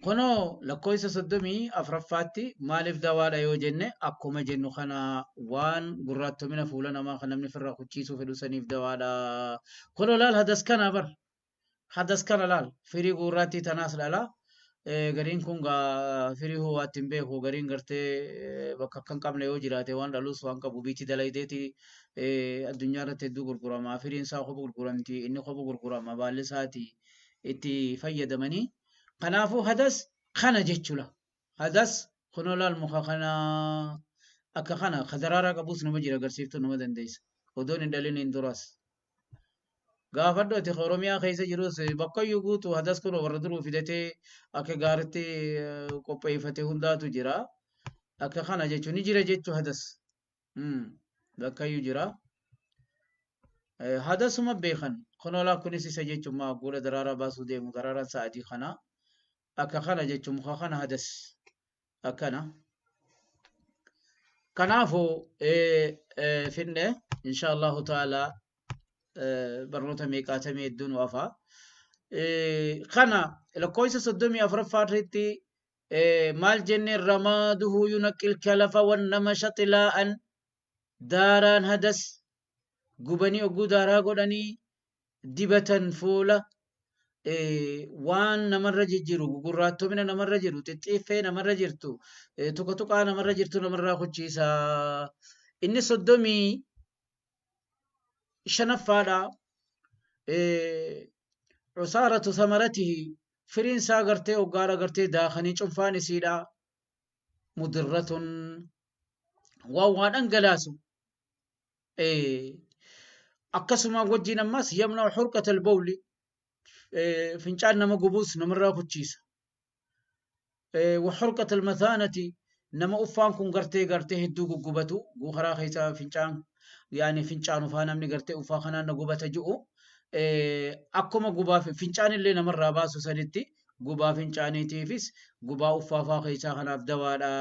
Kunoo lakkoofsa 34ffaatti maaliif dawaadha yoo jenne akkuma jennu kana waan gurraattomina fuula namaa kan namni ofirraa kuchiisuu fedhu saniif dawaadha. Kunoo laal hadas kana bar. Hadas kana laal firii gurraattii tanaas dhala. Gariin kun gaa firii ho'aatti hin beeku gariin gartee bakka akka hin qabne yoo jiraate waan dhalus waan qabu biitti dalaydeeti addunyaa irratti hedduu gurgurama. Firiin isaa kopha gurguramti inni kopha gurgurama baalli isaati itti fayyadamanii. Kanaafuu hadas kana jechuudha. Hadas kunoo laal muka kana akka kana ka daraaraa qabus nama jira agarsiiftuu nama dandeessa. Odoon hin dhalin hin duraas. Gaafadhu ati Oromiyaa keessa jirus bakka iyyuu guutu hadas kun warra duruu fidatee akka gaaritti qopheeffate hundaatu jira. Akka kana jechuun ni jira jechuu hadas. Bakka iyyuu jira. Hadasuma beekan. Kunoo kunis isa jechuun maa guula daraaraa baasuu deemu daraaraan sa'aatii kana. Akka kana jechuun muka kana hadas. Akkana. Kanaafuu finne insha Allahu ta'ala barnoota meeqaatamii hedduun waafaa. Kana lakkoofsa 34ffaa irratti maal jenne ramaaduhu yunaqqil kalafa wannama shaxilaa'an daaraan hadas gubanii oguu daaraa godhanii dibatan fuula waan namarra jijjiiru gugurraattomina namarra jiru xixxiiffee namarra jirtu tuqa tuqaa namarra jirtu namarraa kuchiisa. Inni 35ffaadha. Cusaaratu samaratihi firiin isaa gartee hoggaadha gartee daakanii cunfaan isiidha. Mudirratun waan waa dhangalaasu. Akkasuma wajjin ammas yamna hurqatal bawli fincaan nama gubuus namarraa kuchiisa. Wa hurqatal mathaanati nama uffaan kun gartee gartee hedduu guggubatu karaa keessa fincaan yaani fincaan ufaa namni gartee uffaa kanaan na gubata ji'u akkuma gubaa fincaan illee namarraa baasu sanitti gubaa fincaaniitiifis gubaa uffaafaa keessaa kanaaf dawaadha.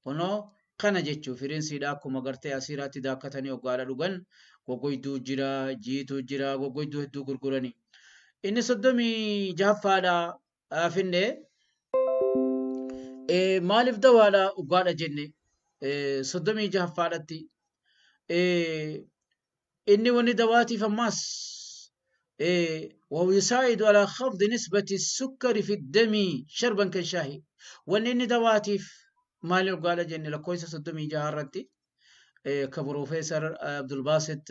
Kunoo kana jechuun firiinsiidha akkuma gartee asiiraatti daakkatanii hoggaadha dhugan goggoyduu jira jiituu jira goggoyduu hedduu gurguranii. Inni 36ffaadha finne maaliif dawaadha hoggaadha jenne 36ffaadhatti inni wanni dawaatiif ammaas وهو يساعد على خفض نسبة السكر في الدم شربا كالشاهي وان دواتيف مالي قال جن لكويسة 36 رتي كبروفيسور عبد الباسط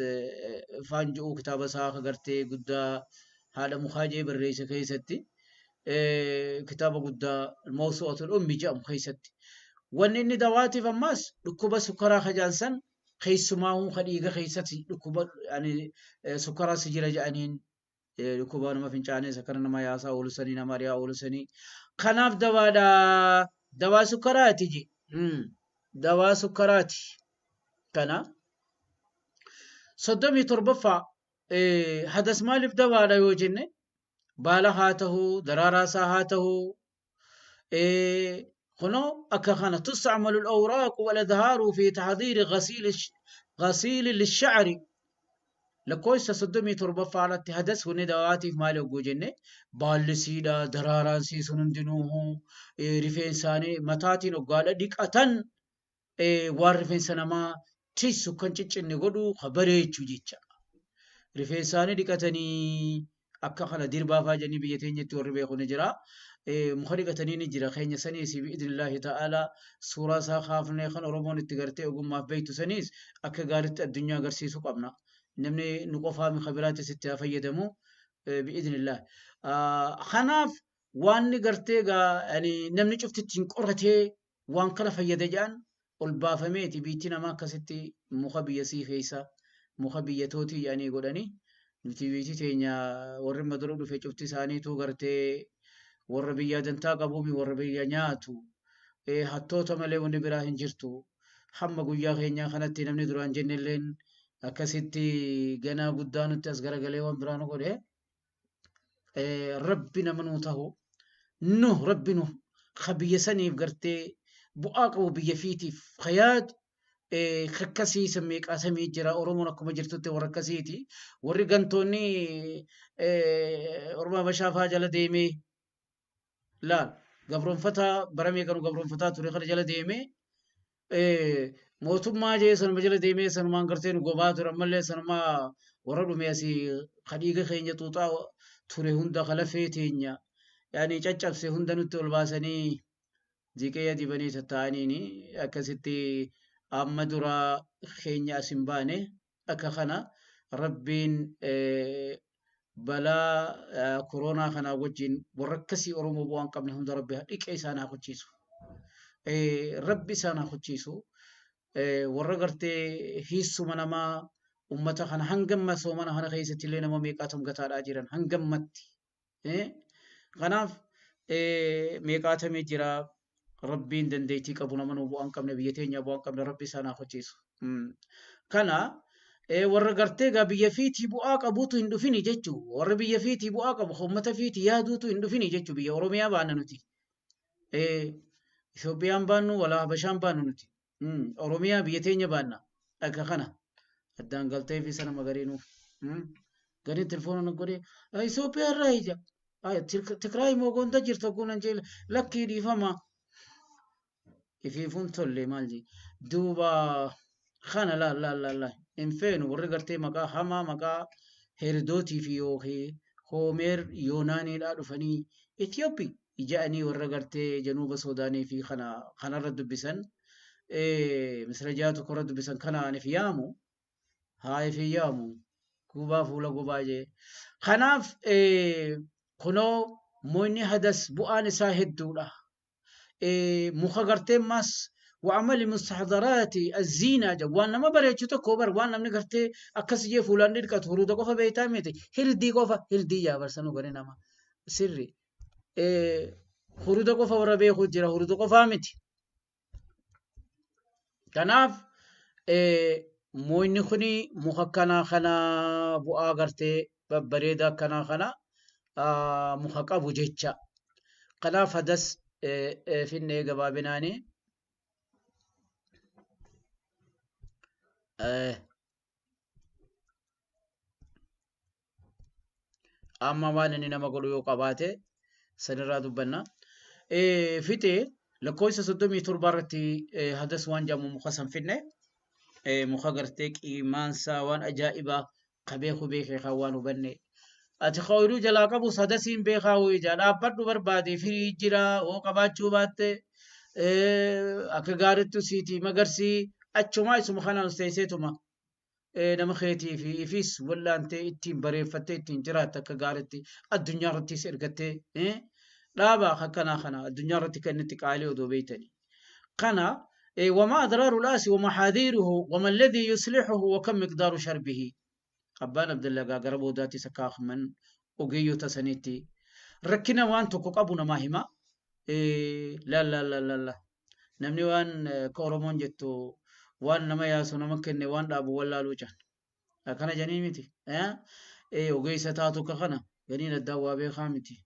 فانجو كتاب ساخ غرتي قدا هذا مخاجي بالرئيس كيستي Kitaaba guddaa Mawsu'atul Ummi jedhamu keessatti. Wanni inni dawaatiif ammaas dhukkuba sukkaraa kajaansan keessumaahuu ka dhiiga keessatti dhukkuba sukkaraa si jira jedhaniin dhukkuba nama fincaanees akkana nama yaasaa oolu sanii nama ari'aa oolu sanii kanaaf dawaadha. Dawaa sukkaraati je. Dawaa sukkaraati. Kana 37ffaa hadas maaliif dawaadha yoo jenne baala haa ta'uu daraaraa isaa haa ta'uu kunoo akka kana tustacmalu al-awraaqu wal-adhaaru fi taxdiiri ghasiili lishacri lakkoofsa 37ffaa irratti hadas wanni dawaatiif maali hogguu jenne baalli siidha daraaraan sii sun hundinuuhu rifeensaanii mataatiin hoggaadha dhiqatan waan rifeensa namaa tiisu kan ciccinne godhu ka bareechu jecha. Rifeensaanii dhiqatanii akka kana dirbaa faa jedhanii biyya teenyatti warri beeku ni jira. Muka dhiqatanii ni jira. Keenya saniis bi'idhnillaahi ta'aalaa suuraa isaa kaafnee kan Oromoon itti gartee ogummaaf beektu saniis akka gaaritti addunyaa agarsiisuu qabna. Namni nu qofaa mi ka biraattis itti haa fayyadamu bi'idhnillaah. Kanaaf waanni gartee gaa namni cufti ittiin qoratee waan kana fayyada jedhan ol baafameeti biitti namaa akkasitti muka biyya sii keessa muka biyya tootii jedhanii godhanii nuti biitti teenya warri amma dura dhufe cufti isaaniituu gartee warra biyyaa dantaa qabuumi warra biyya nyaatu hattoota malee wanni biraa hin jirtu hamma guyyaa keenyaa kanatti namni duraan jennelleen akkasitti ganaa guddaa nutti as garagalee waan biraa nu godhe Rabbi nama nuu tahu nu rabbi nu ka biyya saniif gartee bu'aa qabu biyya fiitiif ka yaadu kakkasii san meeqaatamii jira. Oromoon akkuma jirtutti warra akkasiiti. Warri gantoonni Oromoo Habashaa faa jala deemee laal gabroonfataa bara meeqa nu gabroonfataa ture kana jala deemee mootummaa jee sanuma jala deemee sanumaan gartee nu gobaa ture. Ammallee sanuma warra dhume asii ka dhiiga keenya xuuxaa ture hunda ka lafee teenya yaani caccabse hunda nutti ol baasanii ziqeeya dibanii tatta'aniini akkasitti amma dura keenya as hin baane. Akka kana Rabbiin balaa koronaa kanaa wajjin warra akkasii Oromoo bu'aa hin qabne hunda Rabbi dhiqee isaan haa kuchiisu. Rabbi isaan haa kuchiisu. Warra gartee hiissuma namaa ummata kana hangamma soomana kana keessatti illee nama meeqaatam gataadhaa jiran hangammatti. Kanaaf meeqaatamii jira. Rabbiin dandeettii qabu nama nu bu'aa hin qabne biyya teenya bu'aa hin qabne Rabbi isaan haa kuchiisu. Kana warra gartee gaa biyya fiitii bu'aa qabuutu hin dhufini jechuu. Warra biyya fiitii bu'aa qabu uummata fiitii yaaduutu hin dhufini jechuu. Biyya Oromiyaa baanna nuti. Itoophiyaan baannu walaa Habashaan baannu nuti. Oromiyaa biyya teenya baanna. Akka kana addaan galtee fi sana magariinuu. Gariin telefoona na godhee Itoophiyaa irraa ija. Tigraay moo Gondar jirta guunan jee lakkii dhiifama. Ifiifuun tolle maal jee. Duuba kana laal laal laal laal hin feenu warri gartee maqaa hamaa maqaa Herodootii fi yookiin Hoomeer Yoonaaniidhaa dhufanii Itiyoophii ja'anii warra gartee Januuba Soodaanii fi kana kanarra dubbisan misrajaa tokkorra dubbisan kana if yaamu haa if yaamu gubaa fuula gubaa jee. Kanaaf kunoo moyni hadas bu'aan isaa hedduudha. Muka gartee mas wa'amali mustahdaraati azziinaa jedhu waan nama bareechu tokko bar waan namni gartee akkas jee fuulaan dhidhqatu huruuda qofa beektaa miti hirdii qofa hirdii yaa barsanuu gari nama sirri huruuda qofa warra beeku jira huruuda qofaa miti. Kanaaf moyni kuni muka akkanaa kana bu'aa gartee babbareeda akkanaa kana muka qabu jecha. Kanaaf hadas finnee gabaabinaani. Amma waan inni nama godhu yoo qabaate sanirraa dubbanna. Fixee lakkoofsa 37 irratti hadas waan jedhamu muka san finne muka gartee qiimaansaa waan ajaa'ibaa ka beeku beekee kan waan hubanne. Ati ka ooyiruu jalaa qabus hadasiin beekaa ija dhaabbadhu barbaade firii jira hoo qabaachuu baatte akka gaarittu siitii magarsii achumaa isuma kanaan teesseetuma nama keetii fi ifiis wallaantee ittiin bareeffattee ittiin jiraatte akka gaaritti addunyaa irrattis ergattee. Dhaaba akkanaa kana addunyaa irratti kan inni itti qaalii odoo beeytanii. Kana وما أضرار الآس ومحاذيره وما الذي يصلحه وكم مقدار شربه. Abbaan Abdallaa gaa gara boodaatti isa kaafman ogeeyyota sanitti rakkina waan tokko qabu namaa hima. Laal laal laal laal namni waan akka Oromoon jettu waan nama yaasu nama kenne waan dhaabu wallaaluu jedhan. Akkana jedhanii miti. Ogeessa taatu akka kana ganiin addaan waa beekaa miti.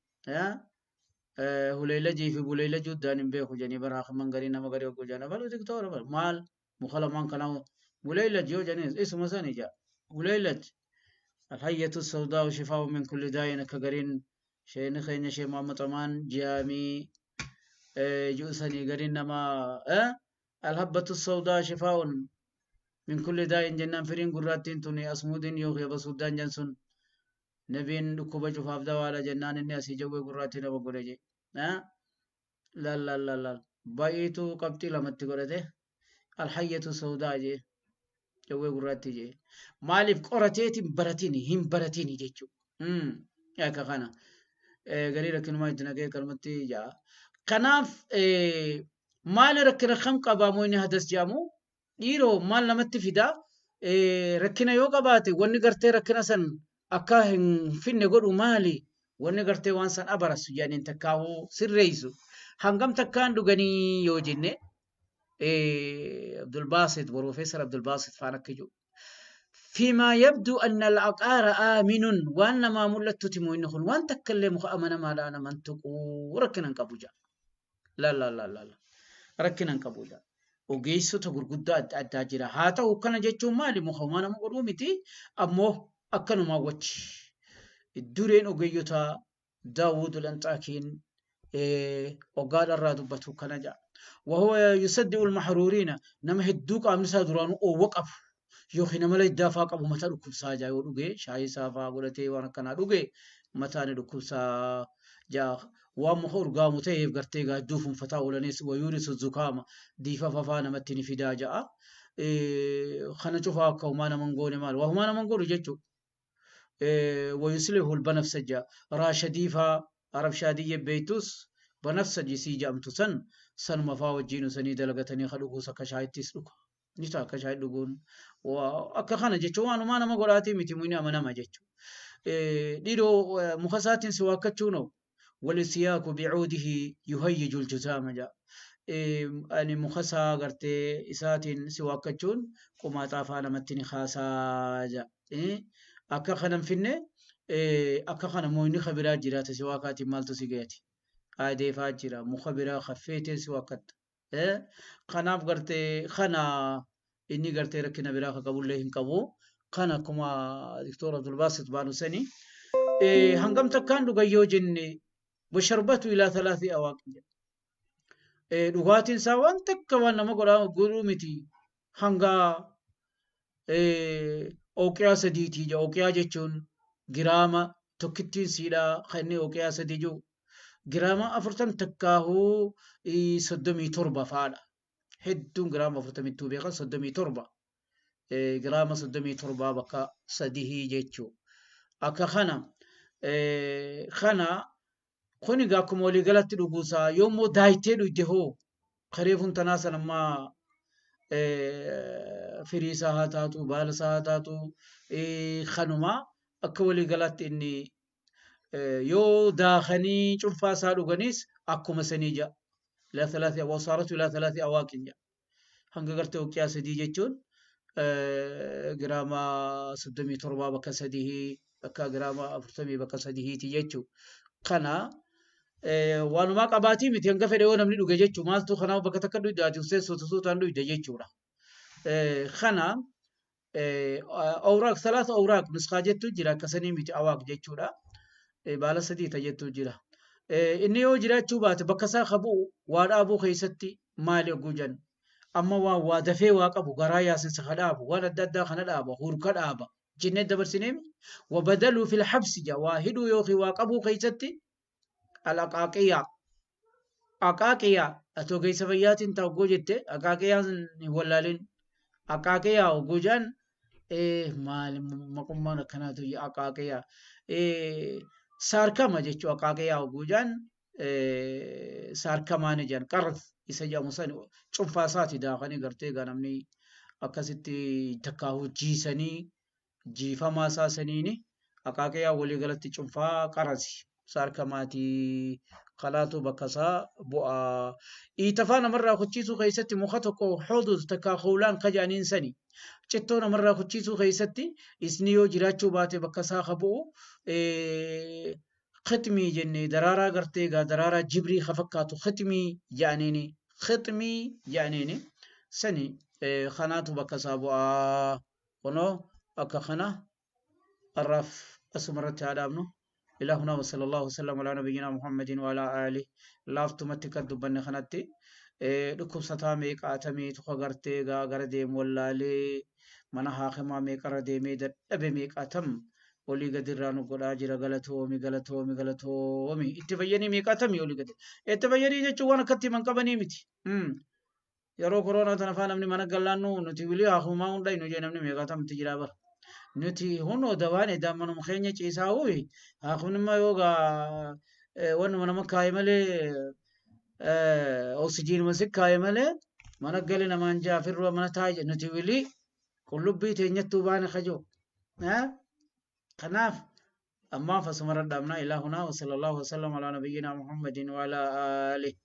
Huleylajii fi buleylajuu addaan hin beeku jedhanii bara hakaman garii nama garii ogguu jedhan. Abaluu diktoora bara maal muka lamaan kanaa buleylaj yoo jedhanis isuma sani jedha. Buleylaj alhayyatu sawdaa'u shifaa'u min kulli daa'in akka gariin sheeni keenya shee Muhammad Amaan ji'aamii ji'u sanii gariin nama alhabbatu sawdaa shifaa'un min kulli daa'in jennaan firiin gurraattiin tuni asmuudiin yookiin abasuuddaan jan sun nabiin dhukkuba cufaaf dawaadha jennaan inni asii jawwee gurraattii nama godhe je. Laal laal laal laal baay'eetu qabxii lamatti godhate alhayyatu sawdaa jee jawwee gurraattii jee maaliif qorateetiin baratini hin baratini jechuudha. Akka kana garii rakkinumaa itti naqee kalmatti jaa. Kanaaf maali rakkina kam qabaa moo inni hadas jedhamu dhiiroo maal namatti fidaa rakkina yoo qabaate wanni gartee rakkina san akka hin finne godhu maali wanni gartee waan san abarasu jedhaniin takkaahuu sirreessu hangam takkaan dhuganii yoo jenne Abdulbaasit Profeesar Abdulbaasit faan akka jiru. فيما يبدو أن العقار آمن وأن ما ملت تموين خن وأن تكلم أمنا ما لا من تقو ركنا قبوجا لا لا لا لا لا ركنا قبوجا ogeessota gurguddaa adda addaa jira. Haa ta'u kana jechuun maali muka homaa nama godhuu miti ammoo akkanumaa wachi. Dureen ogeeyyota Daawud Lanxaakiin waggaadharraa dubbatu kana jedha. وهو يصدق المحرورين nama hedduu qaamni isaa duraanuu oowwa qabu yookiin nama laydaa faa qabu mataa dhukkubsaa jaa yoo dhuge shaayii isaa faa godhatee waan akkanaa dhuge mataa ni dhukkubsaa jaa waan muka urgaamu ta'eef gartee gaadduu funfataa oolanis wayuurisu zukaama diifa fafaa namatti ni fidaa ja'a. Kana cufaa akka homaa nama hin goone maal waa homaa nama hin godhu jechuudha. ويصلح البنفسجة راشديفا عرب شادية بيتوس بنفسجي سي جامتو سن سن مفا وجينو سني دلغتني خلقو سكا شايد تسلوكا نتا akka shaayii dhuguun akka kana jechuun waanumaa nama godhaatii miti muyni amanama jechuudha. Dhiiroo muka isaatiin si waakkachuunoo walisiyaaku bicuudihi yuhayyiju ljuzaama jedha. Ani muka isaa gartee isaatiin si waakkachuun qumaaxaa faa namatti ni kaasaa jedha. Akka kana hin finne akka kana muyni ka biraa jiraata si waakaatiin maaltu si gayati. Aadee faa jira muka biraa kaffeeteen si waakkatta. Kanaaf gartee kana inni gartee rakkina biraa ka qabullee hin qabu. Kana akkuma Diktoor Abdulbaasit baanu sani. Hangam takkaan dhugan yoo jenne washarbatu ilaa thalathi awaaqi jedha. Dhugaatiin isaa waan takka waan nama godhuu miti. Hanga ooqiyaa sadiitii jedha. Ooqiyaa jechuun giraama tokkittiin siidhaa kan inni ooqiyaa sadii jiru. Giraama 40 takkaahuu 37 fa'aadha. Hedduun giraama 40 beekan 37. Giraama 37 bakka sadihii jechuu. Akka kana kana kun egaa akkuma waliigalatti dhuguusaa yoommoo daayitee dhugde hoo kareefuun tanaa san ammaa firii isaa haa taatu baala isaa haa taatu kanuma akka waliigalatti inni yoo daakanii cunfaa isaa dhuganis akkuma sanii ja'a. Ilaa thalathi wasaaratu ilaa thalathi awaaqin ja'a. Hanga gartee uqqiyaa sadii jechuun giraama 37 bakka sadii bakka giraama 40 bakka sadiiti jechuu. Kana waanumaa qabaatii miti hanga fedhe yoo namni dhuge jechuu maaltu kanaaf bakka takka dhugde ati ussee suuta suutaan dhugde jechuudha. Kana awraaq salaasa awraaq nuskaa jettu jira akkasanii miti awaaq jechuudha. Baala sadii tajettu jira. Inni yoo jiraachuu baate bakka isaa qabu waa dhaabuu keessatti maali oguu jenna. Amma waa waa dafee waa qabu garaa yaasinsa ka dhaabu waan adda addaa kana dhaaba hurka dhaaba jennee dabarsineemi. Wabadaluu fil habsi ja waa hidhuu yookiin waa qabuu keessatti alaqaaqiyaa. Aqaaqiyaa atoo keessa fayyaatiin ta'a oguu jette aqaaqiyaan hin wallaalin. Aqaaqiyaa oguu jedhan maali maqummaan akkanaatu aqaaqiyaa. Saarkama jechuu aqaaqiyaa oguu jedhan Saarkamaani jedhan qarz isa jedhamu san cunfaa isaati daakanii gartee egaa namni akkasitti takkaahuu jiisanii jiifamaa isaa saniini aqaaqiyyaa walii galatti cunfaa qarazi saarkamaati kalaatu bakka isaa bu'a. Iitafaa namarraa kuchiisuu keessatti muka tokko hodus takkaa hoolaan ka jedhaniin sani cittoo namarraa kuchiisuu keessatti isni yoo jiraachuu baate bakka isaa ka bu'u Khixmii jenne daraaraa gartee egaa daraaraa jibrii ka fakkaatu khixmii jedhaniini khixmii jedhaniini sani kanaatu bakka isaa bu'aa kunoo akka kana har'aaf asuma irratti haa dhaabnu ilaa hunaa wa sallallahu wasallam alaa nabiyyinaa muhammadin wa alaa aalihi laaftumatti kan dubbanne kanatti dhukkubsataa meeqaatamiitu ka gartee egaa gara deemu wallaalee mana haakimaa meeqarra deemee dadhabe meeqaatam olii gadi irraa nu godhaa jira galatoomi galatoomi galatoomi itti fayyanii meeqaatamii olii gadi itti fayyanii jechuun waan akkatti himan qabanii miti yeroo koronaa tana faa namni mana gallaannu nuti wilii haakumaa hunda nu jee namni meeqaatamti jira bara nuti hunoo dawaan edaa manuma keenya ciisaa uyi haakumnimmaa yoo gaa wannuma nama kaaye malee oksijiinuma si kaaye malee mana gali namaan jaafirroo mana taa'e nuti wilii qullubbii teenyattuu baane kajoo. Kanaaf ammaaf asuma irra dhaabna ilaa hunaa wa sallallahu wa sallam alaa nabiyyinaa Muhammadin wa alaa aalihi.